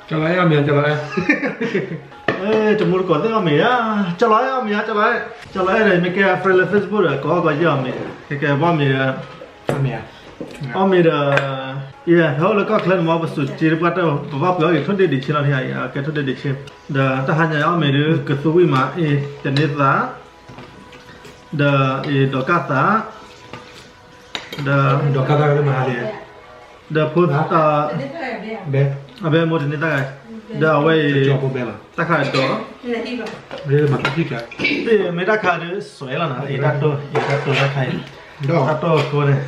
ကၠီလီၤအဲၣ်အီၣ်မ့ၤဧါ, ကၠီလီၤအဲၣ်, တမူတကိးသ့ၣ်အီၣ်မ့ၤဧါ, ကၠီလီၤအဲၣ်အီၣ်မ့ၤဧါ, ကၠီလီၤအဲၣ်, ကၠီလီၤအဲၣ်ဒီး မ့ၢ်ကဲ friend လၢ Facebook ဒီး ကိးအီၣ်ကိးယဲၢ်အီၣ်မ့ၤ, ကဲကဲဘီမ့ၤဒီး အီၣ်မ့ၤဒီး, ယဟဲအိၣ်လၢကီၢ်ချၢန့ၣ်မ့ၢ် ပစူးက့တပှၢ်တၢၢ် ပဘၣ်ပှ့ၤအီၣ်က့ၤထိၣ်ဒ့ဒံးဆ့လီၤ, ကဲထိၣ်ဒ့ဒံးဆ့, ဒီးတၢ်ဟါညါအီၣ်မ့ၤဒီး ကသူဝံၣ်မးအ့ၣ် တန့သး ဒီးအံၤဒီးကၣ်သး, ဒီး, ဒီးကၣ်သးလၢမဟါလံ, ဒီးဖိ, အဘဲမိၢ်တန့သးဂၤ, ဒီးအဝဲအံၤ, တၢ်ခါဒီး, မ့ၢ်တၢ်ခါဒီးစွဲလီၤနီၤ, အံၤတၢ်တိၢ်, အံၤတၢ်တိၢ်တၢ်ခါအံၤ, တၢ်တိၢ်အဃိန့ၣ်,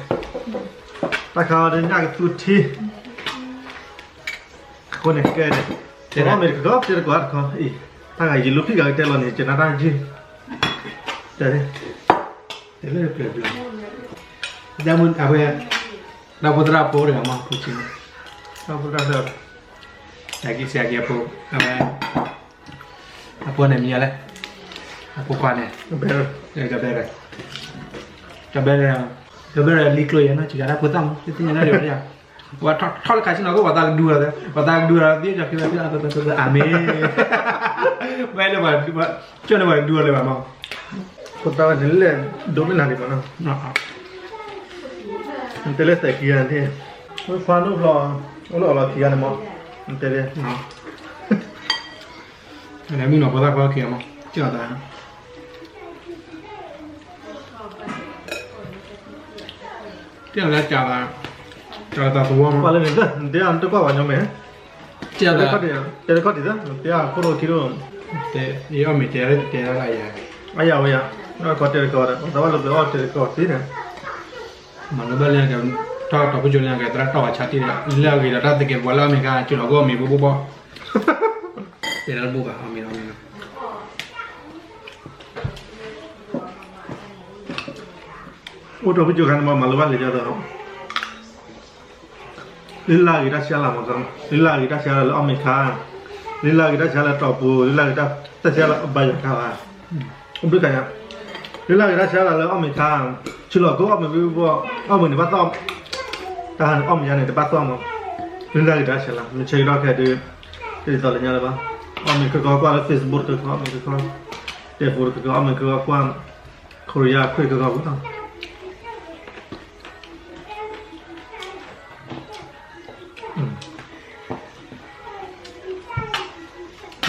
တၢ်ခါဒီးညၣ်ကသူထံ အဃိန့ၣ်ကဲန့ၣ်, တဲအီၣ်မ့ၤတခီ တဲတကိးတခီအံၤ, တၢ်ဂၤယံာ်လူၤဖံးဂၤကတဲလီၤန့ၣ် ကနၣ်တၢ်ယုၢ်, တဲ, တဲလၢပျၢၤပျၢၤ, တၢ်မုၢ်အဝဲ, တၢ်ဖိသရၣ်ဖိတဂၤမ့ၢ်ဖိဆံး, တၢ်ဖိသရၣ်ဖိ, တၢ်ကံၢ်စဲးကံၢ်အဖိ, အဝဲ, အဖိန့ၣ်မံၤလဲၣ်, အဖိခွါန့ၣ်, ကဘဲ, ကဘဲ, ကဘဲလံကျိၤယဲၢ်နီၤ စံးကတၢ်ဖိသၣ်မ့ၢ် သ့ၣ်ညါတၢ်ဒံးဘၣ်, ပှၤထီၣ်တခါဆ့ၣ်နီၤကအိၣ် ပှၤသးကဒူလီၤ, ပှၤသးကဒူလီၤ သ့ၣ်ညါဖံဝဲဖံလၢ အမ့ၢ်, ဝဲလၢပှၤ, ကၠီၣ်န့ၢ်ပှၤဒူအီၤလၢၤဘၣ်မး, ဖိသၣ်ဝဲန့ၣ်လဲၣ်, ဒိမ့ၢ်နၤဒံးမးနီၤ, တဲလၢသဲးခံဂၤန့ၣ်, ခွါဒိၣ်ဖျီ, အိၣ်လၢအီၤလီၤခံဂၤန့ၣ်မး, တဲလၢ မုၢ်နီၤဖိသၣ်ခွါခံဂၤမး, ကၠီၣ်သး တဲလၢကၠီသး, ကၠီသးသဝီမး, ပှၤလၢန့ၣ်, နတဲအီၤနတကွၢ်ပှၤညီမဲာ်, တဲတခီၣ်ဒံး, တဲတခီၣ်ဒံးသၣ် နတဲအီၤခိၣ်ရိၣ်ခံရိၣ်, ယအီၣ်မ့ၤတဲလၢတဲလၢယၤ, အယၤဝဲယၤ, နကီတဲတခီဒီး သးဘၣ်လၢပှဲၤအီၣ်တဲတခီသ့န့ၣ်, မၤလၢဘၣ်လၢက, ထီၣ်တီၤဖုကၠိလၢကဲသရၣ်တီၢ်ဝဲဆါတံၢ်ဒီး လၢအဂ့ၤဒီးတၢ်သကဲးပဝးလၢအီၣ်မ့ၤခါ ကၠီလီၤကအိၣ်မ့ၤဘိဘိဘီ, တဲလၢတဘိဘၣ် အီၣ်မ့ၤအီၣ်မ့ၤလီၤ အိၣ်တီၤဖုကၠိခါန့ၣ်မး မၤလၢဘၣ်လၢကၠီသး, လၢလၢအဂ့ၤတၢ်ဆါလၢမး, လၢလၢအဂ့ၤတၢ်ဆါလၢအီၣ်မ့ၤခါ, လၢလၢအဂ့ၤတၢ်ဆါလၢတီၤပူၤ, လၢလၢအဂ့ၤတၢ်ဆါလၢအဘါယွၤခါဘၣ်, အိၣ်ဘျုးခါညါ, လၢလၢအဂ့ၤတၢ်ဆါလၢလၢအီၣ်မ့ၤခါ, ဆူလီၤကအိၣ်အီၣ်မ့ၤဘိဘိ, အီၣ်မ့ၤန့ၣ်ဘၣ်သီၣ်, တၢ်ဟးန့ၣ်အီၣ်မ့ၤယါန့ၣ် တဘၣ်သီၣ်မး, လၢလၢအဂ့ၤတၢ်ဆါလၢ မ့ၢ်ဆၢကတီၢ်ခဲဒုး, တဒ်သိးလၢညါလၢၤဘၣ်, အီၣ်မ့ၤခီခီကွၢ်လၢ Facebook တခီခီ အီၣ်မ့ၤခီခီ, တဲဖိတခီခီ အီၣ်မ့ၤခီခီကွၢ်, Korea ခွံခီခီဝဲ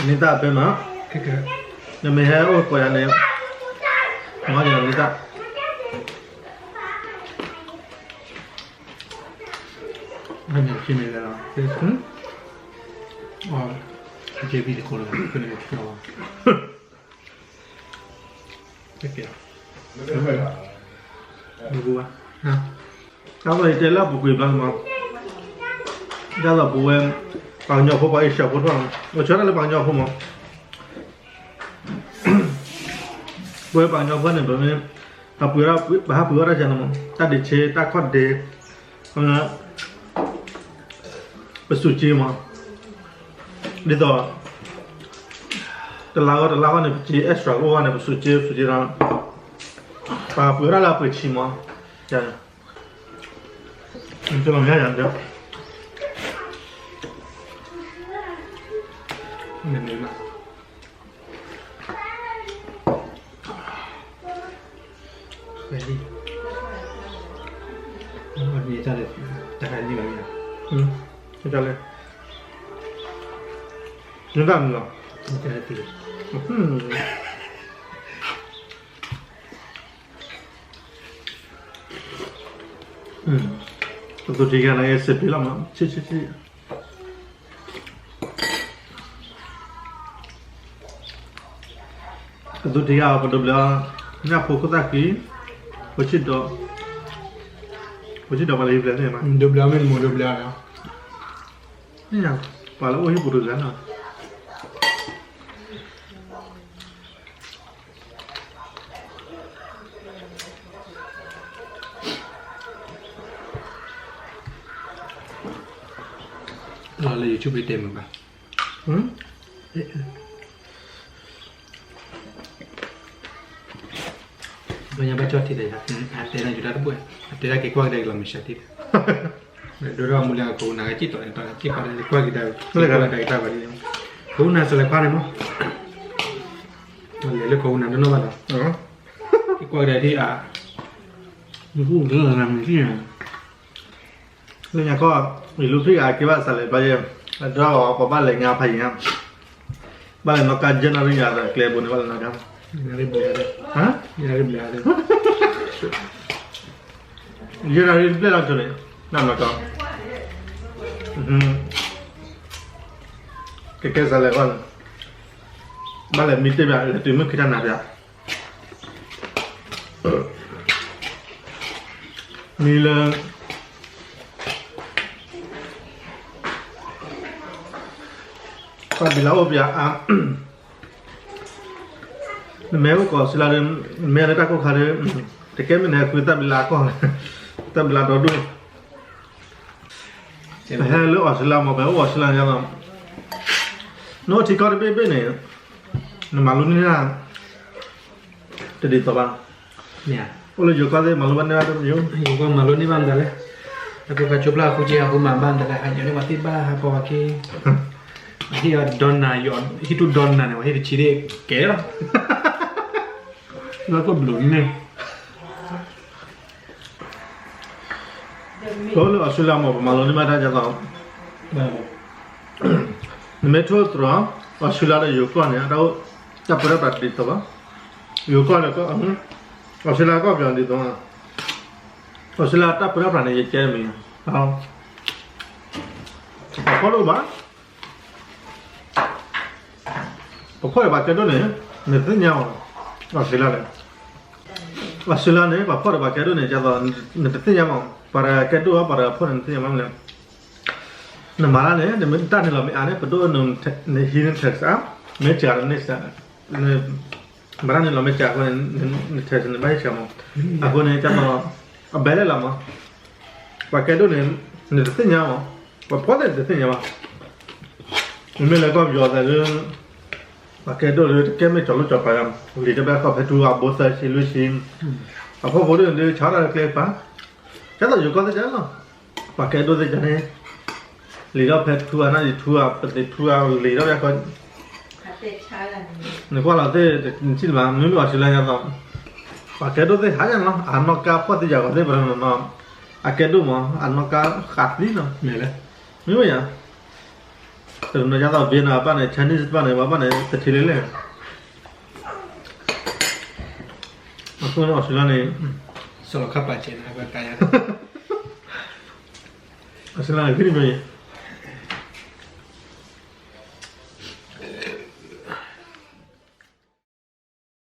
နီၤ န့ၢ်တၢ်အဘဲမး, နမ့ၢ်ဟဲအိၣ်ကိးယၤန့ၣ်, မ့ၢ်တၢ်, အီ JB တကိးလၢ, တၢ်လီၢ်ယတဲလၢအပူၤကွံာ်ဘျီန့ၣ်မး, တၢ်လီၢ်ပူၤဝဲ, ပှၤကညီဖိပှၤအ့ၡၢၣ်ဖိထီၣ်, အိၣ်ဆၢထၢၣ်လၢပှၤကညီဖိမး, ပဝဲပှၤကညီဖိန့ၣ် ပမ့ၢ်, ပှၤပှ့ၤ, ပဟးပှ့ၤအီၣ်တၢ်ဆါန့ၣ်မး, တၢ်ဒ့းဆ့ တၢ်ခီၣ်ဒ့, ပစူးက့မး, ဒ်သိး တလါဂီၢ်တလါဂီၢ်န့ၣ် ပစူးက့ extra ကအိၣ်ဂီၢ်န့ၣ် ပစူးက့ ပစူးက့ဒီး, ပှၤပှ့ၤအီၣ်တၢ်လၢအပှ့ၤဆံးမး, တလီၤညါယၤ, မ့မ့ၢ်မး ခွဲးလံ, တၢ်ခါန့ၣ်ဘၣ်မ့ၢ်, တၢ်လဲၣ်, နတၢ်မနုၤလီၤ, တၢ်လဲၣ်, ကသူထံဂၤန့ၣ် စံးပ့ၤလီၤမး, ဆံးဆံးဆံး ကသူထံဂၤအီၤ ပဒိးဘျၢ, ညၣ်ဖိခိၣ်သၣ်ဃံ, ဖိဆံးဒီး, ဖိဆံးဒီးပှၤလၢဟံၣ်ပူၤသ့ၣ်မး, ဒိးဘျၢမ့ၢ်တမ့ၢ်ဒိးဘျၢလီၤ, ပှၤလၢအိၣ်ဟံၣ်ပူၤတဂၤလီၤ. လၢ YouTube တဲမုာ်ဘၣ်, ဘၣ်ညါဘၣ်ကၠီၣ်ထံၣ်ဒီး အတဲန့ၣ်ယူၤတၢ်တဘၣ်, အတဲဒၣ်က့ၤကွၢ်ကဒါက့ၤလီၤမ့ၢ်စှၤထံၣ်ဒီး ဒိၣ်ထီၣ်မူလၢကခိၣ်နၢ်ကစံၣ်တီၢ်န့ၣ် တီၢ်န့ၣ် က့ၤပာ်တၢ်ကွၢ်က့ၤတၢ် ကွၢ်က့ၤတၢ်က့ၤတၢ်ဘၣ်ဒ်န့ၣ် ခိၣ်နၢ်စလဲၤခွါန့ၣ်မး လဲၤလၢခိၣ်နၢ်တနီၤဘၣ်လီၤ က့ၤကွၢ်က့ၤတၢ်ထံၣ်အါ မ့ၢ်ကူၣ်က့ၤနၤမ့ၢ်ထံၣ် လၢညါခီ ယလူၤဖံးအက့ၤဘၣ်စးလဲၤဘျီယဲ အဒွးအီၤပှၤဘၣ်လဲၤငါဖးယံၤညါ ဘၣ်လဲၤနီၣ်ကါ January ယၤဒီးကျဲဘိန့ၣ်ဘၣ်လဲၤနီၣ်ကါ ယဲၢ်နၣ်ရံၣ်ဘျဲၣ်လီၤဆိန့ၣ် နနီၣ်ကါ ကကဲစးလဲၤဃီ ဘၣ်လဲၤမံတ့ၢ်ဘၣ် လဲၤတုၤမုၢ်ခံတၢ်နၤဘၣ် မံလၢ တၢ်ဘံလါအိၣ်ပၠးအါ နမ့ၢ်အိၣ်ကီၢ်စူလါဒီး နမ့ၢ်လၢတၢ်ကိၢ်ခါဒီး တကဲမ့ၢ်နဟဲဃုတၢ်ဘံလါကီၢ် တၢ်ဘံလါဒီဒိၣ် ပဟဲလၢအီစထြ့လယါမး ပဟဲအိၣ်အီစထြ့လယါညါလီၤ နအိၣ်ထံကီၢ်တဘ့ၣ်ဘ့ၣ်န့ၣ် နမၤလိန့ၢ်တၢ် တဒ်သိးဘၣ် အိၣ်လၢယိၤကီၢ်သ့ၣ်မၤလိဘၣ်န့ၢ်ဘၣ်တမံၤ ယိၤကီၢ်မၤလိန့ၢ်ဘၣ်မတၤလဲၣ် အခိၣ်ဃါကၠိဖျါအဃုက့ၤအဃုမၤဘၣ်မတၤလဲၣ် ဟးယီၤန့ၢ်ပှၤသ့ၣ်ဘၣ်ဟးကီးဝဲက့ၤ ဟံၣ်ဒီနၤယီၤ ဟံၣ်တူၢ်ဒီနၤန့ၣ် ပှၤဟံၣ်တဆံဒၣ်ကဲလီၤ လၢခိၣ်ဘျုးန့ၣ် လၢအီစထြ့လယါမး ပမၤလိန့ၢ်ဘၣ်တၢ်ဒ်သိး နမ့ၢ်ထိၣ်သတြီၤ အီစထြ့လယါဒီးယိၤကီၢ်န့ၣ် တၢ်အိၣ်တၢ်ပၢတၢ်ပြးတဒ်သိးဘၣ် ယိၤကီၢ်ဒီး အီစထြ့လယါကီၢ်ပယီၤဒ်သိး အီစထြ့လယါတၢ်ပၢတၢ်ပြးန့ၣ် ယကဲမံၤ ပဖီၣ်လိာ်ဘၣ် ပဖီၣ်ဒီးပှၤကဲဒိၣ်န့ၣ် နတသ့ၣ်ညါမး အီစထြ့လယါန့ၣ် အီစထြ့လယါန့ၣ် ပှၤဖီၣ်ဒီးပှၤကဲဒိၣ်န့ၣ် ဒ်သိး နတသ့ၣ်ညါမး ပှၤကဲဒိၣ်အီၤ ပှၤဖီၣ်န့ၣ် နတသ့ၣ်ညါမးန့ၣ် နမၤတၢ်န့ၣ် နမ့ၢ်တၢ်န့ၣ်လီၤမ့ၢ်အါန့ၣ် ပဒိၣ်နဟံးန tax အါ မ့ၢ်စှၤန့ၣ် မ့ၢ်တၢ်န့ၣ်လီၤမ့ၢ်စှၤဃိန့ၣ် န tax န့ၣ် ဘၣ်ဟံးစှၤမး အဃိန့ၣ် ဒ်သိး အဘဲလဲၣ်လီၤမး ပှၤကဲဒိၣ်န့ၣ် နတသ့ၣ်ညါမး ပှၤဖီၣ်သ့ၣ်နတသ့ၣ်ညါဘၣ် မ့မ့ၢ်လၢကီၢ်ပယီၤသးဒ် ပှၤကဲဒိၣ်လၢတကဲမ့ၢ်ကၠီၤလိၣ်ကၠီၤပၤ လံာ်တဘၣ်ဃီဖဲထူအဘိသၢဆံလွံၢ်ဆံ အဖီခိၣ်ဒိၣ်န့ၣ်ဒ်ဆါတၢ်လၢကျဲကပၤ ကဲသိးယိၤကီၢ်သ့ၣ်တဖၣ်လီၤ ပှၤကဲဒိၣ်သ့ၣ်တဖၣ်န့ၣ် လံာ်ထီၣ်ဖဲထူအနၣ်ရံၣ်ထူအပသံးထူအလံာ်ထီၣ်ဖဲဃီ နကွၢ်လီၤသ့ၣ်တထံၣ်လၢၤဘၣ် မ့မ့ၢ်အီစထြ့လယါညါသိး ပှၤကဲဒိၣ်သ့ၣ်ဟးယါနီၤ အနီၢ်ကါဖီၣ်သံယၤဂီၤသ့ၣ်ပနီၤနီၤ အကဲဒိၣ်မး အနီၢ်ကါဃးသံနီၤ မ့ၢ်ဝဲယါ တနီၤညါသိး Vietnam တဖၣ်န့ၣ် Chinese တဖၣ်န့ၣ် ပှၤဘၣ်န့ၣ် တထံၣ်လၢလဲၣ် အဃိန့ၣ် အီစထြ့လယါန့ၣ် စီၤလီၤခါပာ်စဲးန့ၣ် အကတၢၢ်ယါ အီစထြ့လယါန့ၣ် ဂ့ၢ်န့ၣ်